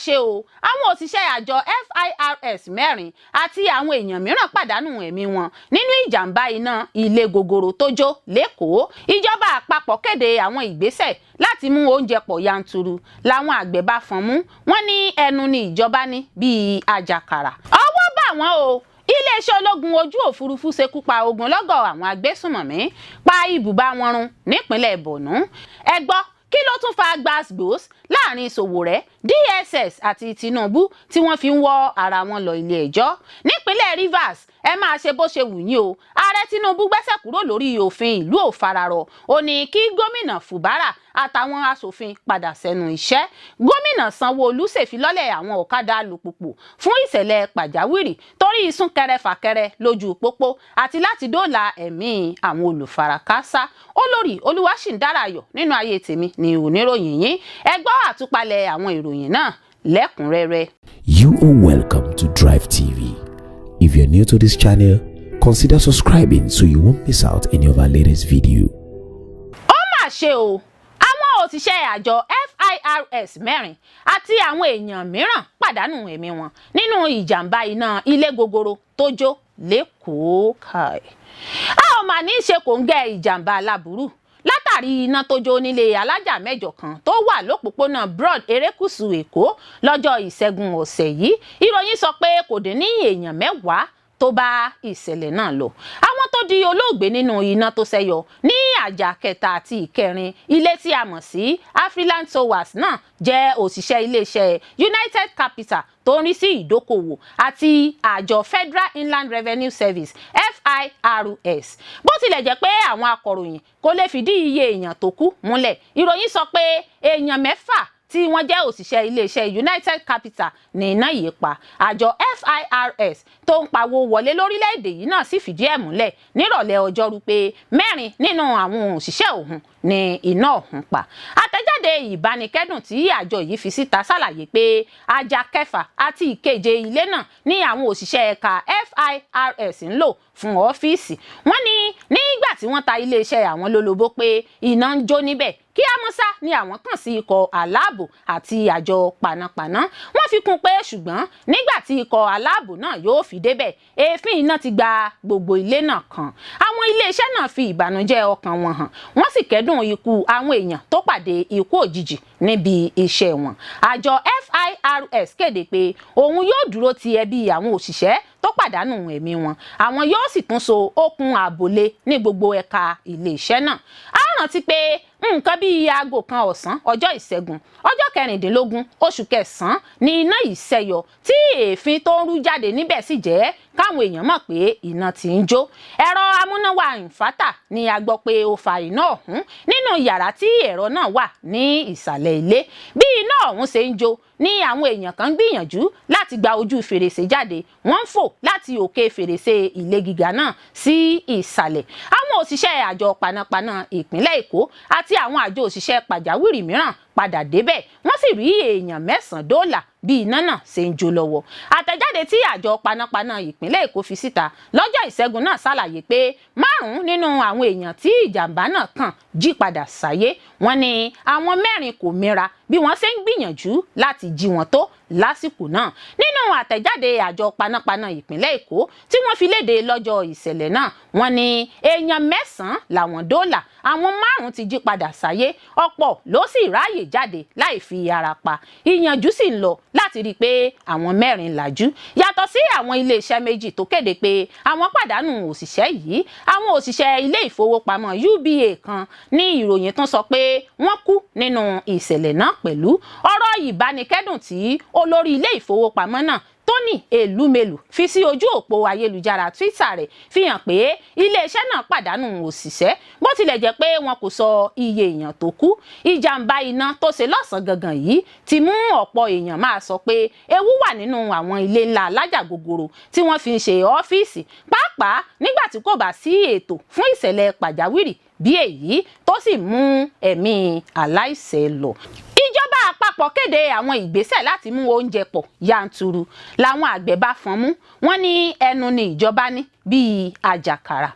Ṣe o, àwọn òṣìṣẹ́ àjọ FIRS mẹ́rin àti àwọn èèyàn mìíràn pàdánù ẹ̀mí wọn nínú ìjàmbá iná ilé gogoro tó jó l'Ékòó. Ìjọba àpapọ̀ kéde àwọn ìgbésẹ̀ láti mú oúnjẹ pọ̀ yanturu, làwọn àgbẹ̀ bá fọ́n mú. Wọ́n ní ẹnu ní ìjọba ní bíi àjàkàrà. Ọwọ́ bà wọ́n o. Iléeṣẹ́ ológun ojú òfurufú ṣekú pa ogunlọ́gọ̀ àwọn agbésùnmọ̀mí, pa ibùba wọn run nípínlẹ̀ Borno. Ẹ gbọ́, kí ló tún fa gbas-gbos láàrin Sowore, DSS àti Tinubu tí wọ́n fi ń wọ́ ara wọn lọ ilé ẹjọ́? Nípínlẹ̀ Rivers, ẹ máa ṣe bó ṣe wù yín o. Ààrẹ Tinubu gbẹ́sẹ̀ kúrò lórí òfin ìlú òfararọ. Ó ní kí Gómìnà Fubara àtàwọn aṣòfin padà sẹ́nu iṣẹ́. Gómìnà Sanwó-Olú ṣèfilọ́lẹ̀ àwọn ọ̀kadà alùpùpù fún ìṣẹ̀lẹ̀ pàjáwìrì torí súnkẹrẹ-fàkẹrẹ lójú pópó àti láti dóòlà ẹ̀mí àwọn olùfarakásá. Olórí Olúwaṣìǹdárayọ̀ nínú ayé tèmi ní oníròyìn yín. Ẹ gbọ́ àtúpalẹ̀ àwọn ìròyìn náà lẹ́kùnrẹ́rẹ́. You are welcome to Drive TV. If you're new to this channel, consider subscribing so you won't miss out any of our latest video. Ó mà ṣe o, àwọn òṣìṣẹ́ àjọ FIRS mẹ́rin àti àwọn èèyàn mìíràn pàdánù ẹ̀mí wọn nínú ìjàmbá iná ilé gogoro tó jó l'Ékòó. Kai, a ò mà ní í ṣe kòńgẹ́ ìjàmbá aláburú látàrí iná tó jó nílé alájà mẹ́jọ kan tó wà lópòpónà Broad, erékùṣù Èkó, lọ́jọ́ Ìṣẹ́gun ọ̀sẹ̀ yìí. Ìròyìn sọ pé kò dín ní èèyàn 10 tó bá ìṣẹ̀lẹ̀ náà lọ. Àwọn tó di olóògbé nínú iná tó ṣẹ́yọ ní àjà kẹta àti ìkẹrin ilé tí a mọ̀ sí Afriland Towers náà jẹ́ òṣìṣẹ́ iléeṣẹ́ United Capital tó ń rí sí ìdókòwò àti àjọ Federal Inland Revenue Service, FIRS. Bó tilẹ̀ jẹ́ pé àwọn akọ̀ròyìn kò lè fìdí iye èèyàn tó kú múlẹ̀, ìròyìn sọ pé èèyàn 6 tí wọ́n jẹ́ òṣìṣẹ́ iléeṣẹ́ United Capital ní iná yìí pa. Àjọ FIRS tó ń pawó wọlé lórílẹ̀‐èdè yìí náà sì fìdí ẹ̀ múlẹ̀ nírọ̀lẹ́ Ọjọ́rú pé mẹ́rin nínú àwọn òṣìṣẹ́ òun ní iná ọ̀hún pa. Àtẹ̀jáde ìbánikẹ́dùn tí àjọ yìí fi síta ṣàlàyé pé àjà kẹfà àti ìkeje ilé náà ní àwọn òṣìṣẹ́ ẹ̀ka FIRS ń lò fún ọ́fíìsì. Wọ́n ní nígbà tí wọ́n ta iléeṣẹ́ àwọn lólobó pé iná ń jó níbẹ̀, kí ámúsá ni àwọn kàn sí ikọ̀ aláàbò àti àjọ panápaná. Wọ́n fi kún pé ṣùgbọ́n nígbà tí ikọ̀ aláàbò náà yóò fi débẹ̀, èéfín iná ti gba gbogbo ilé náà kan. Àwọn iléeṣẹ́ náà fi ìbànújẹ́ ọkàn wọn hàn, wọ́n sì kẹ́dùn ikú àwọn èèyàn tó pàdé ikú òjijì níbi iṣẹ́ wọn. Àjọ FIRS kéde pé òun yóò dúró ti ẹbí àwọn òṣìṣẹ́ tó pàdánù ẹ̀mí wọn, àwọn yóò sì tún so okùn ààbò lé ní gbogbo ẹ̀ka iléeṣẹ́ náà. A rántí pé nǹkan bíi aago 1 ọ̀sán ọjọ́ Ìṣẹ́gun, ọjọ́ 16 oṣù kẹsàn-án ní iná yìí ṣẹ́yọ, tí èéfín tó ń rú jáde níbẹ̀ sì jẹ́ káwọn èèyàn mọ̀ pé iná ti ń jó. Ẹ̀rọ amúnáwá inverter ni a gbọ́ pé ó fa iná ọ̀hún nínú yàrá tí ẹ̀rọ náà wà ní ìsàlẹ̀ ilé. Bí iná ọ̀hún ṣe ń jó ní àwọn èèyàn kan gbìyànjú láti gba ojú fèrèsé jáde. Wọ́n ń fò láti òkè fèrèsé ilé gíga náà sí ìsàlẹ̀. Àwọn òṣìṣẹ́ àjọ panápaná ìpínlẹ̀ Èkó àti àwọn àjọ òṣìṣẹ́ pàjáwìrì mìíràn padà débẹ̀, wọ́n sì rí èèyàn 9 dóòlà bí iná náà ṣe ń jó lọ́wọ́. Àtẹ̀jáde tí àjọ panápaná ìpínlẹ̀ Èkó fi síta lọ́jọ́ Ìṣẹ́gun náà ṣàlàyé pé márùn-ún nínú àwọn èèyàn tí ìjàmbá náà kàn jí padà sáyé. Wọ́n ní àwọn mẹ́rin kò mira bí wọ́n ṣe ń gbìyànjú láti jí wọn tó lásìkò náà. Nínú àtẹ̀jáde àjọ panápaná ìpínlẹ̀ Èkó tí wọ́n fi léde lọ́jọ́ ìṣẹ̀lẹ̀ náà, wọ́n ní èèyàn 9 làwọn dóòlà, àwọn márùn-ún ti jí padà sáyé, ọ̀pọ̀ ló sì ráàyè jáde láì fi ara pa. Ìyànjú sì ń lọ láti rí i pé àwọn mẹ́rin làjú. Yàtọ̀ sí àwọn iléeṣẹ́ méjì tó kéde pé àwọn pàdánù òṣìṣẹ́ yìí, àwọn òṣìṣẹ́ ilé ìfowópamọ́ UBA kan ní ìròyìn tún sọ pé wọ́n kú nínú ìṣẹ̀lẹ̀ náà pẹ̀lú. Ọ̀rọ̀ ìbánikẹ́dùn tí olórí ilé ìfowópamọ́ náà, Tony Elumelu, fi sí ojú òpó ayélujára Twitter rẹ̀ fi hàn pé iléeṣẹ́ náà pàdánù òṣìṣẹ́, bó tilẹ̀ jẹ́ pé wọn kò sọ iye èèyàn tó kú. Ìjàmbá iná tó ṣe lọ́sàn-án gangan yìí ti mú ọ̀pọ̀ èèyàn máa sọ pé ewu wà nínú àwọn ilé ńlá alájà gogoro tí wọ́n fi ń ṣe ọ́fíìsì, pàápàá nígbà tí kò bá sí ètò fún ìṣẹ̀lẹ̀ pàjáwìrì bí èyí tó sì mú ẹ̀mí aláìṣẹ̀ lọ. Ìjọba àpapọ̀ kéde àwọn ìgbésẹ̀ láti mú oúnjẹ pọ̀ yanturu, làwọn àgbẹ̀ bá fọ́n mú. Wọ́n ní ẹnu ní ìjọba ní bíi àjàkàrà.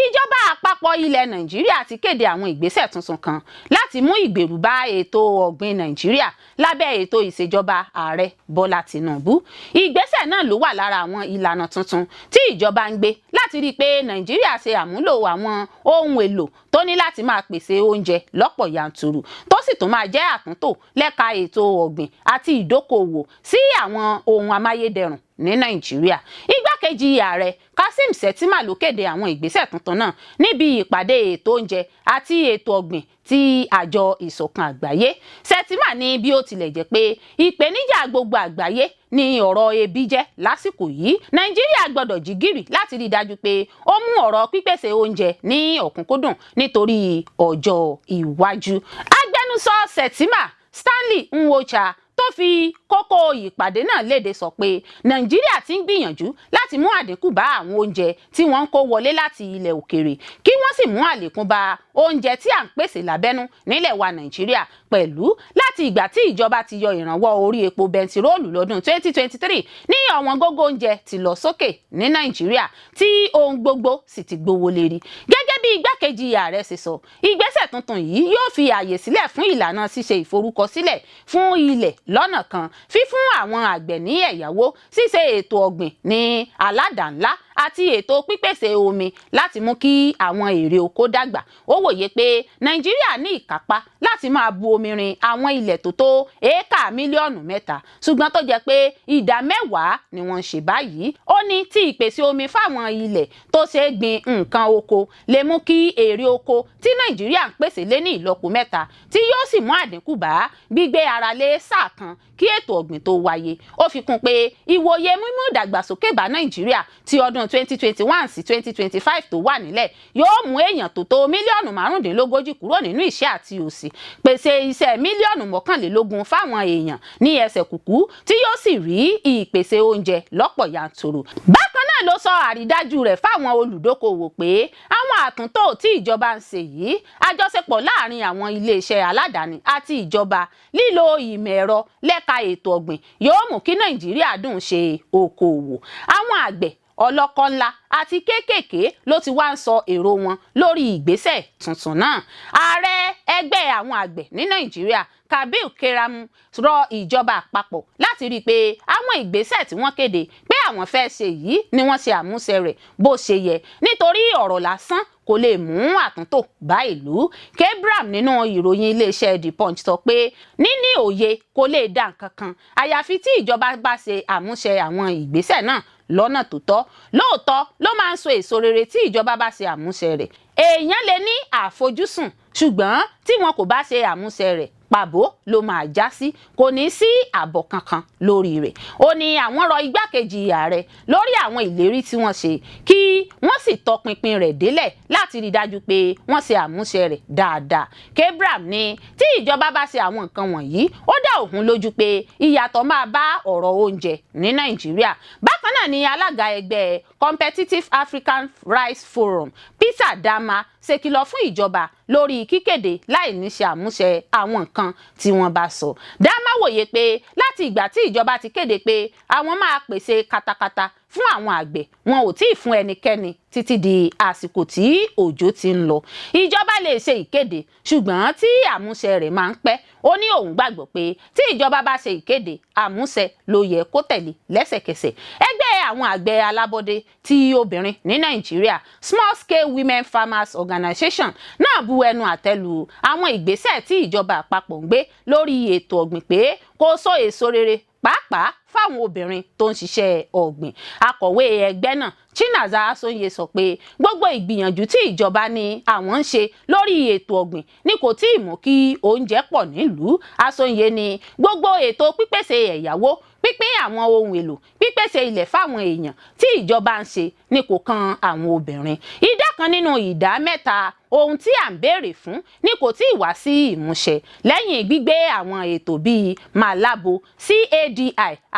Ìjọba Ìjọba àpapọ̀ ilẹ̀ Nàìjíríà ti kéde àwọn ìgbésẹ̀ tuntun kan láti mú ìgbèrú bá ètò ọ̀gbìn Nàìjíríà lábẹ́ ètò ìṣèjọba Ààrẹ Bọ́lá Tinubu. Ìgbésẹ̀ náà ló wà lára àwọn ìlànà tuntun tí ìjọba ń gbé láti rí i pé Nàìjíríà ṣe àmúlò àwọn ohun èlò tó ní láti máa pèsè oúnjẹ lọ́pọ̀ yanturu, tó sì tún máa jẹ́ àtúntò lẹ́ka ètò ọ̀gbìn àti ìdókòòwò sí àwọn ohun amáyédẹrùn ní Nàìjíríà. Igbákejì ààrẹ Kashim Shettima ló kéde àwọn ìgbésẹ̀ tuntun náà níbi ìpàdé ètò oúnjẹ àti ètò ọ̀gbìn ti Àjọ Ìṣọ̀kan Àgbáyé. Shettima ní bí ó tilẹ̀ jẹ́ pé ìpèníjà gbogbo àgbáyé ní ọ̀rọ̀ ebi jẹ́ lásìkò yìí, Nàìjíríà gbọ́dọ̀ jí gìrì láti rí i dájú pé ó mú ọ̀rọ̀ pípèsè oúnjẹ ní ọ̀kúnkúndùn nítorí ọjọ́ iwájú. Agbẹnusọ Shettima, Stanley Nwocha, tó fi kókó ìpàdé náà léde, sọ pé Nàìjíríà ti ń gbìyànjú láti mú àdínkù bá àwọn oúnjẹ tí wọ́n ń kó wọlé láti ilẹ̀ òkèèrè, kí wọ́n sì mú àlékún bá oúnjẹ tí à ń pèsè lábẹ́nú nílẹ̀ wa Nàìjíríà. Pẹ̀lú láti ìgbà tí ìjọba ti yọ ìrànwọ́ orí epo bẹntiróòlù lọ́dún 2023 ní ọ̀wọ́n gógó oúnjẹ ti lọ sókè ní Nàìjíríà, tí ohun gbogbo sì ti gbówó lérí. Gẹ́gẹ́ bí igbákejì ààrẹ ṣe sọ, ìgbésẹ̀ tuntun yìí yóò fi ààyè sílẹ̀ fún ìlànà ṣíṣe ìforúkọsílẹ̀ fún ilẹ̀ lọ́nà kan, fífún àwọn àgbẹ̀ ní ẹ̀yáwó, ṣíṣe ètò ọ̀gbìn ní aládàá-ńlá àti ètò pípèsè omi láti mú kí àwọn èrè oko dàgbà. Ó wòye pé Nàìjíríà ní ìkápá láti máa bu omi rin àwọn ilẹ̀ tó tó éékà mílíọ̀nù 3, ṣùgbọ́n tó jẹ́ pé ìdá 10 ni wọ́n ń ṣe báyìí. Ó ní tí ìpèsè omi fáwọn ilẹ̀ tó ṣe é gbin nǹkan oko lè mú kí èrè oko tí Nàìjíríà ń pèsè lé ní ìlọ́po 3, tí yóò sì mú àdínkù bá gbígbé ara lé sáà kan kí ètò ọ̀gbìn tó wáyé. Ó fi kún pé ìwòye mímú ìdàgbàsókè bá Nàìjíríà ti ọdún 2021 sí 2025 tó wà nílẹ̀ yóò mú èèyàn tó tó mílíọ̀nù 35 kúrò nínú ìṣẹ́ àti òṣì, pèsè iṣẹ́ mílíọ̀nù 21 fáwọn èèyàn ní ẹsẹ̀ kùkú, tí yóò sì rí ìpèsè oúnjẹ lọ́pọ̀ yanturu. Bákan náà ló sọ àrídájú rẹ̀ fáwọn olùdókòwò pé àwọn àtúntò tí ìjọba ń ṣe yìí, àjọṣepọ̀ láàrin àwọn iléeṣẹ́ aládàáni àti ìjọba, lílo ìmọ̀ ẹ̀rọ lẹ́ka ètò ọ̀gbìn yóò mú kí Nàìjíríà dùn ṣe okòòwò. Àwọn àgbẹ̀ ọlọ́kọ́ ńlá àti kéékèèké ló ti wá ń sọ èrò wọn lórí ìgbésẹ̀ tuntun náà. Ààrẹ ẹgbẹ́ àwọn àgbẹ̀ ní Nàìjíríà, Kabir Keramu, rọ ìjọba àpapọ̀ láti rí i pé àwọn ìgbésẹ̀ tí wọ́n kéde pé àwọn fẹ́ ṣe yìí ni wọ́n ṣe àmúṣe rẹ̀ bó ṣe yẹ, nítorí ọ̀rọ̀ lásán kò lè mú àtúntò bá ìlú. Kebram nínú ìròyìn iléeṣẹ́ The Punch sọ pé níní òye kò lè dá nǹkan kan, àyàfi tí ìjọba bá ṣe àmúṣe àwọn ìgbésẹ̀ náà lọ́nà tó tọ́. Lóòótọ́ ló máa ń so èso rere tí ìjọba bá ṣe àmúṣe rẹ̀. Èèyàn lè ní àfojúsùn, ṣùgbọ́n tí wọn kò bá ṣe àmúṣe rẹ̀, pàbó ló máa já sí, kò ní sí àbọ̀ kankan lórí rẹ̀. Ó ní àwọn rọ igbákejì ààrẹ lórí àwọn ìlérí tí wọ́n ṣe, kí wọ́n sì tọpinpin rẹ̀ délẹ̀ láti rí i dájú pé wọ́n ṣe àmúṣe rẹ̀ dáadáa. Kebram ní tí ìjọba bá ṣe àwọn nǹkan wọ̀nyí, ó dá òun lójú pé ìyàtọ̀ máa bá ọ̀rọ̀ oúnjẹ ní Nàìjíríà. Bákan náà ni alága ẹgbẹ́ Competitive African Rice Forum, Peter Dama, ṣèkìlọ̀ fún ìjọba lórí kíkéde láì ní ṣe àmúṣe àwọn nǹkan tí wọ́n bá sọ. Dama wòye pé láti ìgbà tí ìjọba ti kéde pé àwọn máa pèsè katakata fún àwọn àgbẹ̀, wọn ò tí ì fún ẹnikẹ́ni títí di àsìkò tí òjò ti ń lọ. Ìjọba lè ṣe ìkéde, ṣùgbọ́n tí àmúṣe rẹ̀ máa ń pẹ́. Ó ní òun gbàgbọ́ pé tí ìjọba bá ṣe ìkéde, àmúṣe ló yẹ kó tẹ̀lé lẹ́sẹ̀kẹsẹ̀. Ẹgbẹ́ àwọn àgbẹ̀ alábọ́dé ti obìnrin ní Nàìjíríà, Small Scale Women Farmers Organization, náà bu ẹnu àtẹ́ lu àwọn ìgbésẹ̀ tí ìjọba àpapọ̀ ń gbé lórí ètò ọ̀gbìn pé kò so èso rere, pàápàá fáwọn obìnrin tó ń ṣiṣẹ́ ọ̀gbìn. Akọ̀wé ẹgbẹ́ náà, Chinaza Asonye, sọ pé gbogbo ìgbìyànjú tí ìjọba ní àwọn ń ṣe lórí ètò ọ̀gbìn ni kò tí ì mú kí oúnjẹ pọ̀ nílùú. Asonye ní gbogbo ètò pípèsè ẹ̀yáwó, pípín àwọn ohun èlò, pípèsè ilẹ̀ fáwọn èèyàn tí ìjọba ń ṣe ni kò kan àwọn obìnrin. Ìdá kan nínú ìdá mẹ́ta ohun tí à ń béèrè fún ni kò tí ì wá sí ìmúṣẹ lẹ́yìn gbígbé àwọn ètò bíi Malabo, CADI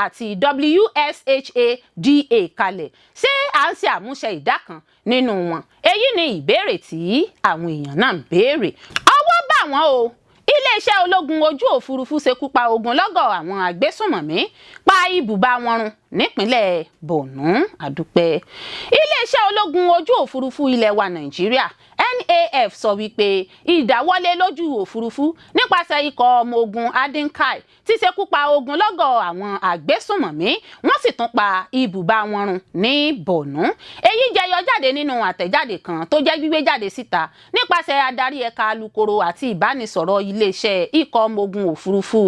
àti WSHADA kalẹ̀. Ṣé à ń ṣe àmúṣe ìdá kan nínú wọn? Èyí ni ìbéèrè tí àwọn èèyàn náà ń béèrè. Ọwọ́ bà wọ́n o. Iléeṣẹ́ ológun ojú òfurufú ṣekú pa ogunlọ́gọ̀ àwọn agbésùnmọ̀mí, pa ibùba wọn run nípínlẹ̀ Borno. Àdúpẹ́. Iléeṣẹ́ ológun ojú òfurufú ilẹ̀ wa Nàìjíríà, NAF, sọ wípé ìdáwọ́lé lójú òfurufú nípasẹ̀ ikọ̀ ọmọ ogun Adinkai ti ṣekú pa ogunlọ́gọ̀ àwọn agbésùnmọ̀mí, wọ́n sì tún pa ibùba wọn run ní Borno. Èyí jẹyọ jáde nínú àtẹ̀jáde kan tó jẹ́ gbígbé jáde síta nípasẹ̀ adarí ẹ̀ka alukoro àti ìbánisọ̀rọ̀ iléeṣẹ́ ikọ̀ ọmọ ogun òfurufú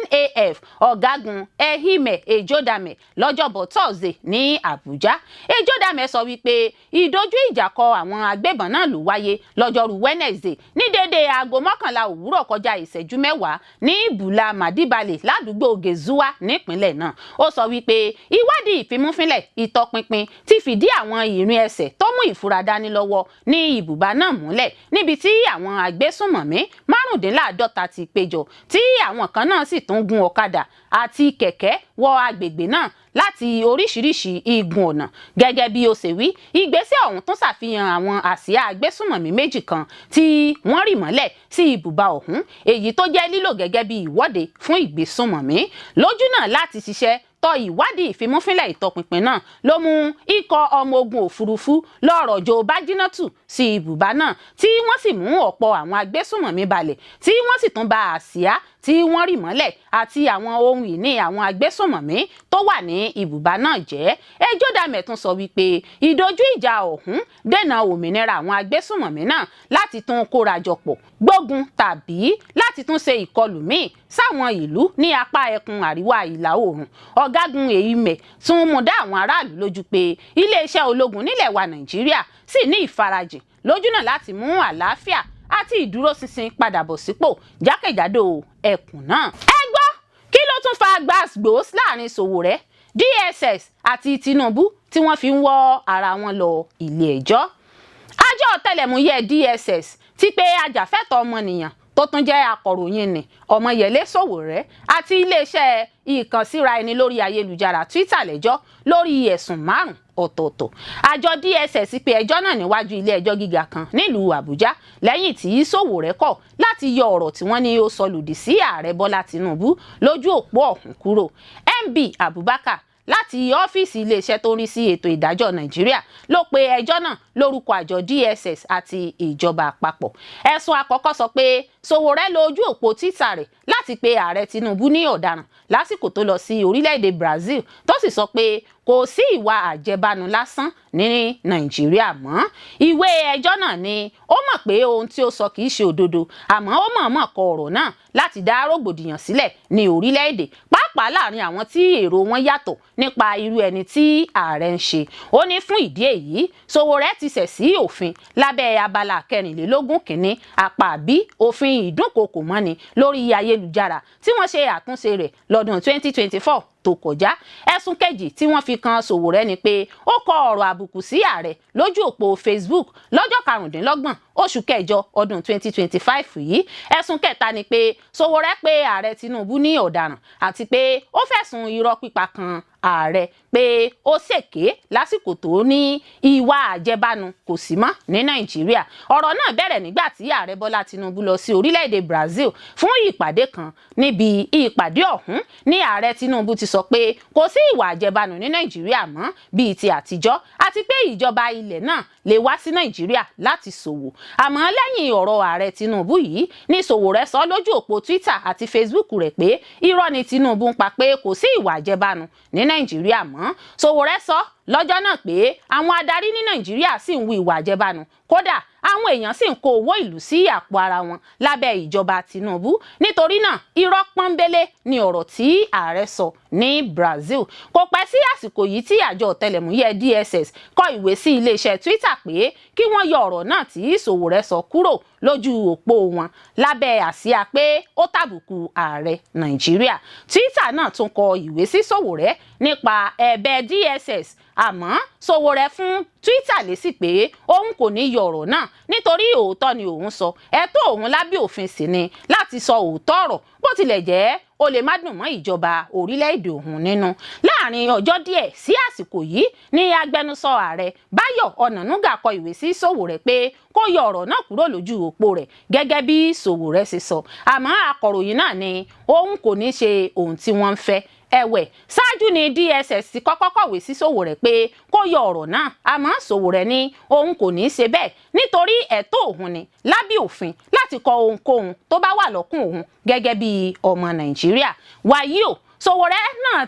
NAF, Ọ̀gágun Ehime Ejodame, lọ́jọ́bọ̀ Thursday ní Àbújá. Ejodame sọ wípé ìdojú ìjà kọ àwọn agbébọn náà ló wáyé lọ́jọ́rú Wednesday ní déédéé aago 11 òwúrọ̀ kọjá ìṣẹ́jú 10 ní Bula Madibale, ládùúgbò Gezuwa, nípínlẹ̀ náà. Ó sọ wípé ìwádìí ìfimúfínlẹ̀ ìtọpinpin ti fìdí àwọn ìrìn ẹsẹ̀ tó mú ìfura dání lọ́wọ́ ní ibùba náà múlẹ̀, níbi tí àwọn agbésùnmọ̀mí 55 ti péjọ, tí àwọn kan náà sì tún gun ọ̀kadà àti kẹ̀kẹ́ wọ agbègbè náà láti oríṣiríṣi igun ọ̀nà. Gẹ́gẹ́ bí ó ṣe wí, ìgbésẹ̀ ọ̀hún tún ṣàfihàn àwọn àsíá agbésùnmọ̀mí méjì kan tí wọ́n rì mọ́lẹ̀ sí ibùba ọ̀hún, èyí tó jẹ́ lílò gẹ́gẹ́ bí ìwọ́de fún ìgbésùnmọ̀mí. Lójú náà láti ṣiṣẹ́ tọ ìwádìí ìfimúfínlẹ̀ ìtọpinpin náà ló mú ikọ̀ ọmọ ogun òfurufú lọ́rọ̀ jo bájínátù sí ibùba náà, tí wọ́n sì mú ọ̀pọ̀ àwọn agbésùnmọ̀mí balẹ̀, tí wọ́n sì tún ba àsíá tí wọ́n rì mọ́lẹ̀ àti àwọn ohun ìní àwọn agbésùnmọ̀mí tó wà ní ibùba náà jẹ́. Ejodame tún sọ wípé ìdojú ìjà ọ̀hún dènà òmìnira àwọn agbésùnmọ̀mí náà láti tún kóra jọ pọ̀ gbógun tàbí láti tún ṣe ìkọlù míì sáwọn ìlú ní apá ẹkùn àríwá ìlà oòrùn. Ọ̀gágun Ehime tún mú dá àwọn aráàlú lójú pé iléeṣẹ́ ológun nílẹ̀ wa Nàìjíríà sì ní ìfarajìn lójúnà láti mú àlàáfíà àti ìdúróṣinṣin padà bọ̀ sípò jákèjádò ẹkùn náà. Ẹ gbọ́, kí ló tún fa gbàgbós láàrin Sowore, DSS àti Tinubu tí wọ́n fi ń wọ́ ara wọn lọ ilé ẹjọ́? Àjọ ọ̀tẹlẹ̀múyẹ́ DSS ti pé ajàfẹ́tọ̀ọ́ ọmọnìyàn tó tún jẹ́ akọ̀ròyìn ní Ọmọyẹlé Sowore àti iléeṣẹ́ ìkànsíra ẹni lórí ayélujára Twitter lẹ́jọ́ lórí ẹ̀sùn márùn ọ̀tọ̀ọ̀tọ̀. Àjọ DSS pe ẹjọ́ náà níwájú ilé ẹjọ́ gíga kan nílùú Àbújá lẹ́yìn tí Sowore kọ̀ láti yọ ọ̀rọ̀ tí wọ́n ní ó sọ lòdì sí Ààrẹ Bọ́lá Tinubu lójú òpó ọ̀hún kúrò. MB Abubakar láti ọ́fíìsì iléeṣẹ́ tó ń rí sí ètò ìdájọ́ Nàìjíríà ló pe ẹjọ́ náà lórúkọ àjọ DSS àti ìjọba àpapọ̀. Ẹ̀sùn àkọ́kọ́ sọ pé Sowore lo ojú òpó Twitter rẹ̀ láti pe Ààrẹ Tinubu ní ọ̀daràn lásìkò tó lọ sí orílẹ̀-èdè Brazil, tó sì sọ pé kò sí ìwà àjẹbánu lásán ní Nàìjíríà mọ́. Ìwé ẹjọ́ náà ni ó mọ̀ pé ohun tí ó sọ kì í ṣe òdodo, àmọ́ ó mọ̀ọ́mọ̀ kọ ọ̀rọ̀ náà láti dá rògbòdìyàn sílẹ̀ ní orílẹ̀-èdè, pàápàá láàrin àwọn tí èrò wọn yàtọ̀ nípa irú ẹni tí ààrẹ ń ṣe. Ó ní fún ìdí èyí, Sowore ti ṣẹ̀ sí òfin lábẹ́ abala 24(1) apá b òfin ìdúnkokò mọ́ni lórí ayélujára tí wọ́n ṣe àtúnṣe rẹ̀ lọ́dún 2024 tó kọjá. Ẹ̀sùn kejì tí wọ́n fi kan Sowore ni pé ó kọ ọ̀rọ̀ àbùkù sí ààrẹ lójú òpó Facebook lọ́jọ́ 25 oṣù kẹjọ ọdún 2025 yìí. Ẹ̀sùn kẹta ni pé Sowore pé Ààrẹ Tinubu ní ọ̀daràn àti pé ó fẹ̀sùn irọ́ pípa kan ààrẹ pé ó ṣèké lásìkò tó ní ìwà àjẹbánu kò sí mọ́ ní Nàìjíríà. Ọ̀rọ̀ náà bẹ̀rẹ̀ nígbà tí Ààrẹ Bọ́lá Tinubu lọ sí orílẹ̀-èdè Brazil fún ìpàdé kan. Níbi ìpàdé ọ̀hún ní Ààrẹ Tinubu ti sọ pé kò sí ìwà àjẹbánu ní Nàìjíríà mọ́ bíi ti àtijọ́, àti pé ìjọba ilẹ̀ náà lè wá sí Nàìjíríà láti ṣòwò. Àmọ́ lẹ́yìn ọ̀rọ̀ Ààrẹ Tinubu yìí ní Sowore sọ lójú òpó Twitter àti Facebook rẹ̀ pé irọ́ ni Tinubu ń pa, pé kò sí ìwà àjẹbánu ní Nàìjíríà mọ́. Sowore sọ lọ́jọ́ náà pé àwọn adarí ní Nàìjíríà sì ń hu ìwà àjẹbánu, kódà àwọn èèyàn sì ń kó owó ìlú sí àpò ara wọn lábẹ́ ìjọba Tinubu, nítorí náà irọ́ pọ́nbélé ni ọ̀rọ̀ tí ààrẹ sọ ní Brazil. Kò pẹ́ sí àsìkò yìí tí àjọ ọ̀tẹlẹ̀múyẹ́ DSS kọ ìwé sí iléeṣẹ́ Twitter pé kí wọ́n yọ ọ̀rọ̀ náà tí Sowore sọ kúrò lójú òpó wọn lábẹ́ àsíá pé ó tàbùkù ààrẹ Nàìjíríà. Twitter náà tún kọ ìwé sí Sowore nípa ẹ̀bẹ̀ DSS, àmọ́ Sowore fún Twitter lésì pé òun kò ní yọ ọ̀rọ̀ náà nítorí òótọ́ ni òun sọ, ẹ̀tọ́ òun lábẹ́ òfin sì ni láti sọ òótọ́ ọ̀rọ̀. Bó tilẹ̀ jẹ́ ó lè má dùn mọ́ ìjọba orílẹ̀-èdè òun nínú. Láàrin ọjọ́ díẹ̀ sí àsìkò yìí ní agbẹnusọ ààrẹ Báyọ̀ Ọ̀nànúgà kọ ìwé sí Sowore pé kó yọ ọ̀rọ̀ náà kúrò lójú òpó rẹ̀, gẹ́gẹ́ bí Sowore ṣe sọ. Àmọ́ akọ̀ròyìn náà ní òun kò ní ṣe ohun tí wọ́n ń fẹ́. Ẹ̀wẹ̀, ṣáájú ni DSS ti kọ́kọ́ kọ̀wé sí Sowore pé kó yọ ọ̀rọ̀ náà, àmọ́ Sowore ní òun kò ní í ṣe bẹ́ẹ̀, nítorí ẹ̀tọ́ òun ni lábẹ́ òfin láti kọ ohunkóhun tó bá wà lọ́kùn òun gẹ́gẹ́ bí ọmọ Nàìjíríà. Wàyí o, Sowore náà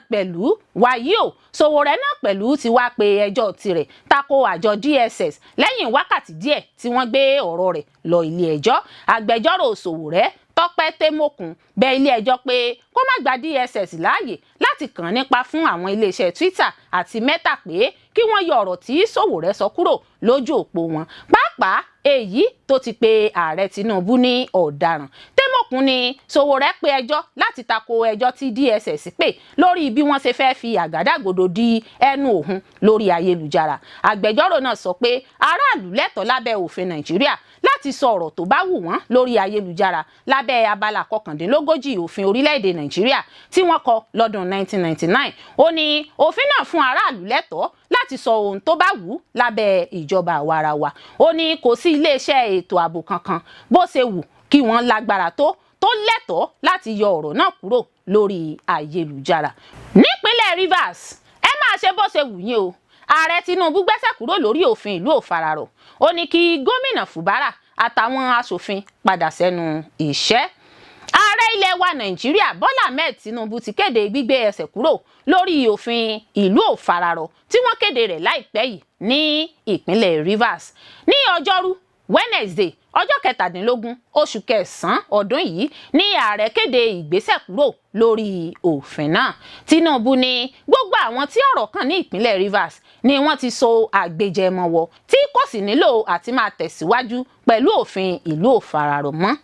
pẹ̀lú ti wá pe ẹjọ́ tirẹ̀ tako àjọ DSS lẹ́yìn wákàtí díẹ̀ tí wọ́n gbé ọ̀rọ̀ rẹ̀ lọ ilé ẹjọ́. Agbẹjọ́rò Sowore, Tọ́pẹ́ Tẹ́mọ̀kùn, bẹ ilé ẹjọ́ pé kó má gba DSS láàyè láti kàn nípa fún àwọn iléeṣẹ́ Twitter àti Meta pé kí wọ́n yọ ọ̀rọ̀ tí Sowore sọ kúrò lójú òpó wọn, pàápàá èyí tó ti pe ààrẹ Tinubu ní ọ̀daràn. Tẹ́mọ̀kùn ní Sowore pe ẹjọ́ láti tako ẹjọ́ tí DSS pè lórí bí wọ́n ṣe fẹ́ẹ́ fi àgádágodo di ẹnu òun lórí ayélujára. Agbẹjọ́rò náà sọ pé aráàlú lẹ́tọ̀ọ́ lábẹ́ òfin Nàìjíríà láti sọ ọ̀rọ̀ tó bá wù wọ́n lórí ayélujára lábẹ́ abala 39 òfin orílẹ̀-èdè Nàìjíríà tí wọ́n kọ lọ́dún 1999. Ó ní òfin náà fún aráàlú lẹ́tọ̀ọ́ láti sọ ohun tó bá wù ú lábẹ́ ìjọba àwarawa. Ó ní kò sí iléeṣẹ́ ètò ààbò kankan, bó ṣe wù kí wọ́n lágbára tó, tó lẹ́tọ̀ọ́ láti yọ ọ̀rọ̀ náà kúrò lórí ayélujára. Nípínlẹ̀ Rivers, ẹ máa ṣe bó ṣe wù yín o, ààrẹ Tinubu gbẹ́sẹ̀ kúrò lórí òfin ìlú òfararọ̀. Ó ní kí gómìnà Fubara àtàwọn aṣòfin padà sẹ́nu iṣẹ́. Ààrẹ ilẹ̀ wa Nàìjíríà Bọ́lá Ahmed Tinubu ti kéde gbígbé ẹsẹ̀ kúrò lórí òfin ìlú òfararọ̀ tí wọ́n kéde rẹ̀ láìpẹ́ yìí ní ìpínlẹ̀ Rivers. Ní ọjọ́rú Wednesday, ọjọ́ 17 oṣù kẹsàn-án ọdún yìí ní ààrẹ kéde ìgbésẹ̀ kúrò lórí òfin náà. Tinubu ní gbogbo àwọn tí ọ̀rọ̀ kàn ní ìpínlẹ̀ Rivers ni wọ́n ti so àgbéjẹmọ́wọ́, tí kò sì nílò àti máa tẹ̀síwájú pẹ̀lú òfin ìlú òfararọ̀ mọ́.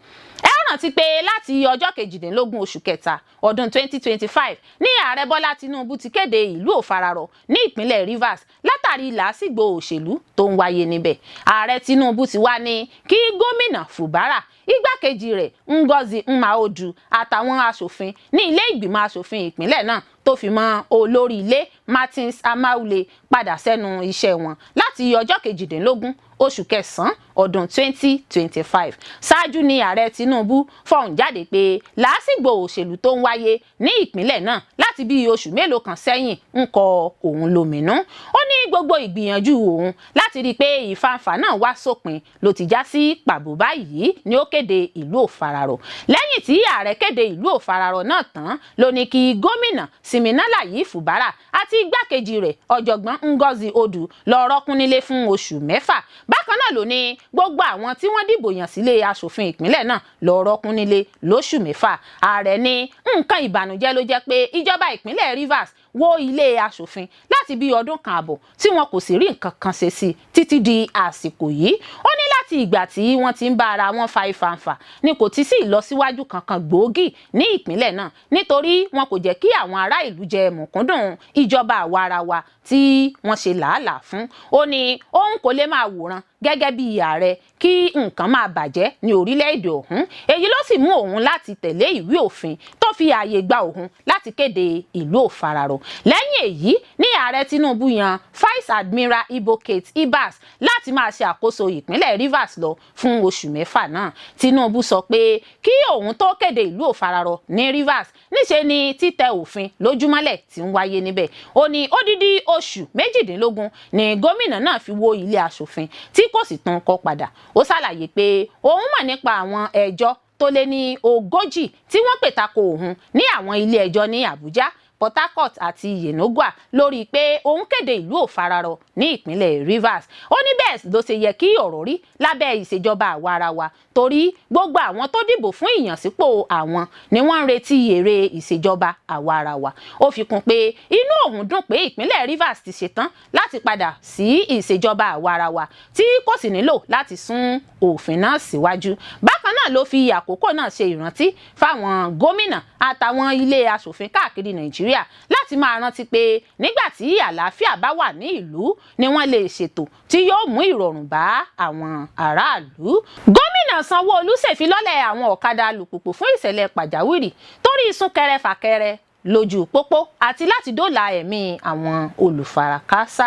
Ẹ rántí pé láti ọjọ́ 18 oṣù kẹta ọdún 2025 ní ààrẹ Bọ́lá Tinubu ti kéde ìlú òfararọ̀ ní ìpínlẹ̀ Rivers látàrí làásìgbò òṣèlú tó ń wáyé níbẹ̀. Ààrẹ Tinubu ti wá ní kí gómìnà Fubara, igbákejì rẹ̀ Ngozi Nmaodu, àtàwọn aṣòfin ní ilé ìgbìmọ̀ aṣòfin ìpínlẹ̀ náà, tó fi mọ́ olórí ilé Martins Amaewhule, padà sẹ́nu iṣẹ́ wọn láti ọjọ́ 18 oṣù kẹsàn-án ọdún 2025. Ṣáájú ni ààrẹ Tinubu fọhùn jáde pé làásìgbò òṣèlú tó ń wáyé ní ìpínlẹ̀ náà láti bí oṣù mélòó kan sẹ́yìn ń kọ òun lóminú. Ó ní gbogbo ìgbìyànjú òun láti rí i pé ìfàǹfà náà wá sópin ló ti já sí pàbó báyìí ni ó kéde ìlú òfararọ̀. Lẹ́yìn tí ààrẹ kéde ìlú òfararọ̀ náà tán ló ní kí gómìnà Siminalayi Fubara àti igbákejì rẹ̀ ọ̀jọ̀gbọ́n Ngozi Odu lọ rọ́kún nílé fún oṣù 6. Bákan náà ló ní gbogbo àwọn tí wọ́n dìbò yàn sílé aṣòfin ìpínlẹ̀ náà lọ rọ́kún nílé lóṣù 6. Ààrẹ ní nǹkan ìbànújẹ́ ló jẹ́ pé ìjọba ìpínlẹ̀ Rivers wó ilé aṣòfin láti bí ọdún kan àbọ̀, tí wọn kò sì rí nǹkan kan ṣe sí títí di àsìkò yìí. Ó ní láti ìgbà tí wọ́n ti ń bá ara wọn fa ìfàǹfà ni kò ti sí ìlọsíwájú kankan gbòógì ní ìpínlẹ̀ náà, nítorí wọn kò jẹ́ kí àwọn ará ìlú jẹ mùkúndùn ìjọba àwarawa tí wọ́n ṣe làálàá fún. Ó ní òun kò lè máa wòran gẹ́gẹ́ bí ààrẹ kí nǹkan máa bàjẹ́ ní orílẹ̀-èdè ọ̀hún. Èyí ló sì mú òun láti tẹ̀lé ìwé òfin tó fi ààyè gba òun láti kéde ìlú òfararọ̀. Lẹ́yìn èyí ní ààrẹ Tinubu yan Vice Admiral Ibok-Ette Ibas láti máa ṣe àkóso ìpínlẹ̀ Rivers lọ fún oṣù 6 náà. Tinubu sọ pé kí òun tó kéde ìlú òfararọ̀ ní Rivers, níṣe ni títẹ òfin lójúmọ́lẹ̀ tí ń wáyé níbẹ̀. Ó ní odidi oṣù 18 ni gómìnà náà fi wó ilé aṣòfin tí kò sì tún kọ́ padà. Ó ṣàlàyé pé òun mọ̀ nípa àwọn ẹjọ́ tó lé ní 40 tí wọ́n pè tako òun ní àwọn ilé ẹjọ́ ní Àbújá, Port Harcourt àti Yenagoa lórí pé òun kéde ìlú òfararọ ní ìpínlẹ̀ Rivers. Ó ní bẹ́ẹ̀ ló ṣe yẹ kí ọ̀rọ̀ rí lábẹ́ ìṣèjọba àwarawa, torí gbogbo àwọn tó dìbò fún ìyànsípò àwọn ni wọ́n ń retí èrè ìṣèjọba àwarawa. Ó fi kún pé inú òun dùn pé ìpínlẹ̀ Rivers ti ṣetán láti padà sí ìṣèjọba àwarawa, tí kò sì nílò láti sún òfin náà síwájú. Bákan náà ló fi àkókò náà ṣe ìrántí fáwọn gómìnà àtàwọn ilé aṣòfin káàkiri Nàìjíríà láti máa rántí pé nígbà tí àlàáfíà bá wà ní ìlú ni wọ́n lè ṣètò tí yóò mú ìrọ̀rùn bá àwọn aráàlú. Gómìnà Gómìnà Sanwó-Olú ṣèfilọ́lẹ̀ àwọn ọ̀kadà alùpùpù fún ìṣẹ̀lẹ̀ pàjáwìrì torí súnkẹrẹ fàkẹrẹ lójú pópó àti láti dóòlà ẹ̀mí àwọn olùfarakásá.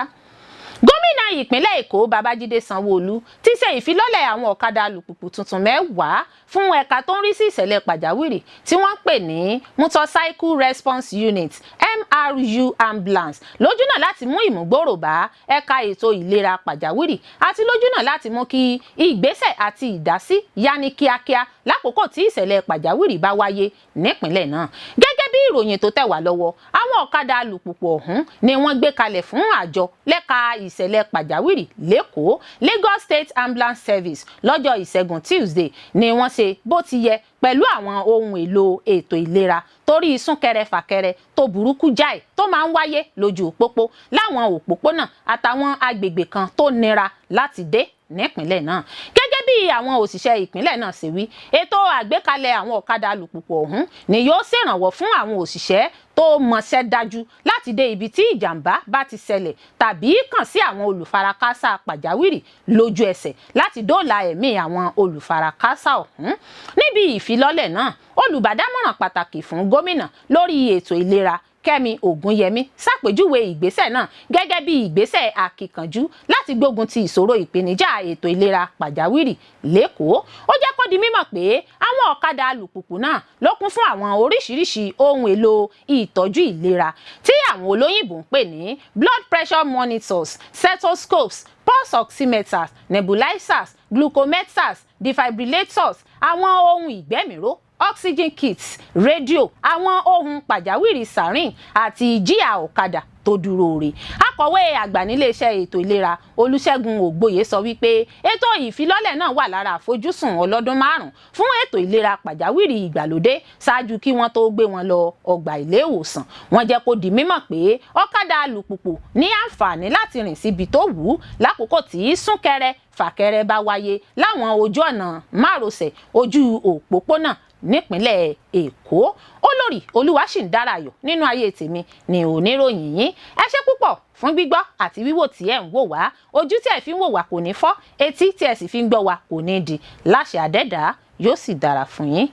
Gómìnà ìpínlẹ̀ Èkó Babájídé Sanwó-Olú ti ṣe ìfilọ́lẹ̀ àwọn ọ̀kadà alùpùpù tuntun 10 fún ẹ̀ka tó ń rí sí ìṣẹ̀lẹ̀ pàjáwìrì tí wọ́n ń pè ní Motorcycle Response Unit, MRU Ambulance, lójúnà láti mú ìmúgbòòrò bá ẹ̀ka ètò ìlera pàjáwìrì àti lójúnà láti mú kí ìgbésẹ̀ àti ìdásí yá ní kíákíá lákòókò tí ìṣẹ̀lẹ̀ pàjáwìrì bá wáyé nípìnlẹ̀ náà. Gẹ́gẹ́ bí ìròyìn tó tẹ̀ wá lọ́wọ́, àwọn ọ̀kadà alùpùpù ọ̀hún ni wọ́n gbé kalẹ̀ fún àjọ lẹ́ka ìṣẹ̀lẹ̀ pàjáwìrì l'Ékòó, Lagos State Ambulance Service, lọ́jọ́ Ìṣẹ́gun Tuesday ni wọ́n ṣe bó ti yẹ pẹ̀lú àwọn ohun èlò ètò ìlera torí súnkẹrẹ fàkẹrẹ tó burúkú jáì tó máa ń wáyé lójú pópó láwọn òpópónà àtàwọn agbègbè kan tó nira láti dé nípìnlẹ̀ náà. Gẹ́gẹ́ bí àwọn òṣìṣẹ́ ìpínlẹ̀ náà ṣe wí, ètò àgbékalẹ̀ àwọn ọ̀kadà alùpùpù ọ̀hún ni yóò ṣèrànwọ́ fún àwọn òṣìṣẹ́ tó mọṣẹ́ dájú láti dé ibi tí ìjàmbá bá ti ṣẹlẹ̀ tàbí kàn sí àwọn olùfarakásá pàjáwìrì lójú ẹsẹ̀ láti dóòlà ẹ̀mí àwọn olùfarakásá ọ̀hún. Níbi ìfilọ́lẹ̀ náà, olùbádámọ̀ràn pàtàkì fún gómìnà lórí ètò ìlera, Kẹ́mi Ògúnyẹmí, ṣàpèjúwe ìgbésẹ̀ náà gẹ́gẹ́ bí ìgbésẹ̀ àkìkànjú láti gbógun ti ìṣòro ìpèníjà ètò ìlera pàjáwìrì l'Ékòó. Ó jẹ́ kó di mímọ̀ pé àwọn ọ̀kadà alùpùpù náà ló kún fún àwọn oríṣiríṣi ohun èlò ìtọ́jú ìlera tí àwọn olóyìnbó ń pè ní blood pressure monitors, stethoscopes, pulse oximeters, nebulizers, glucometers, defibrillators, àwọn ohun ìgbẹ́mìíró, oxygen kits, rédíò, àwọn ohun pàjáwìrì, siren àti jíà ọ̀kadà tó dúró re. Akọ̀wé àgbà níléeṣẹ́ ètò ìlera, Olùṣègùn Ògbóyè, sọ wípé ètò ìfilọ́lẹ̀ náà wà lára àfojúsùn ọlọ́dún 5 fún ètò ìlera pàjáwìrì ìgbàlódé ṣáájú kí wọ́n tó gbé wọn lọ ọgbà ilé ìwòsàn. Wọ́n jẹ́ kó di mímọ̀ pé ọ̀kadà alùpùpù ní àǹfààní láti rìn síbi tó wù ú lákòókò tí súnkẹrẹ fàkẹrẹ bá wáyé láwọn ojú ọ̀nà márosẹ̀ ojú òpópónà nípínlẹ̀ Èkó. Olórí Olúwaṣìǹdárayọ̀ nínú ayé tèmi ni oníròyìn yín. Ẹ ṣé púpọ̀ fún gbígbọ́ àti wíwò tí ẹ̀ ń wò wá. Ojú tí ẹ fi ń wò wá kò ní fọ́, etí tí ẹ sì fi ń gbọ́ wá kò ní di. Láṣẹ àdẹ́dàá, yóò sì dára fún yín.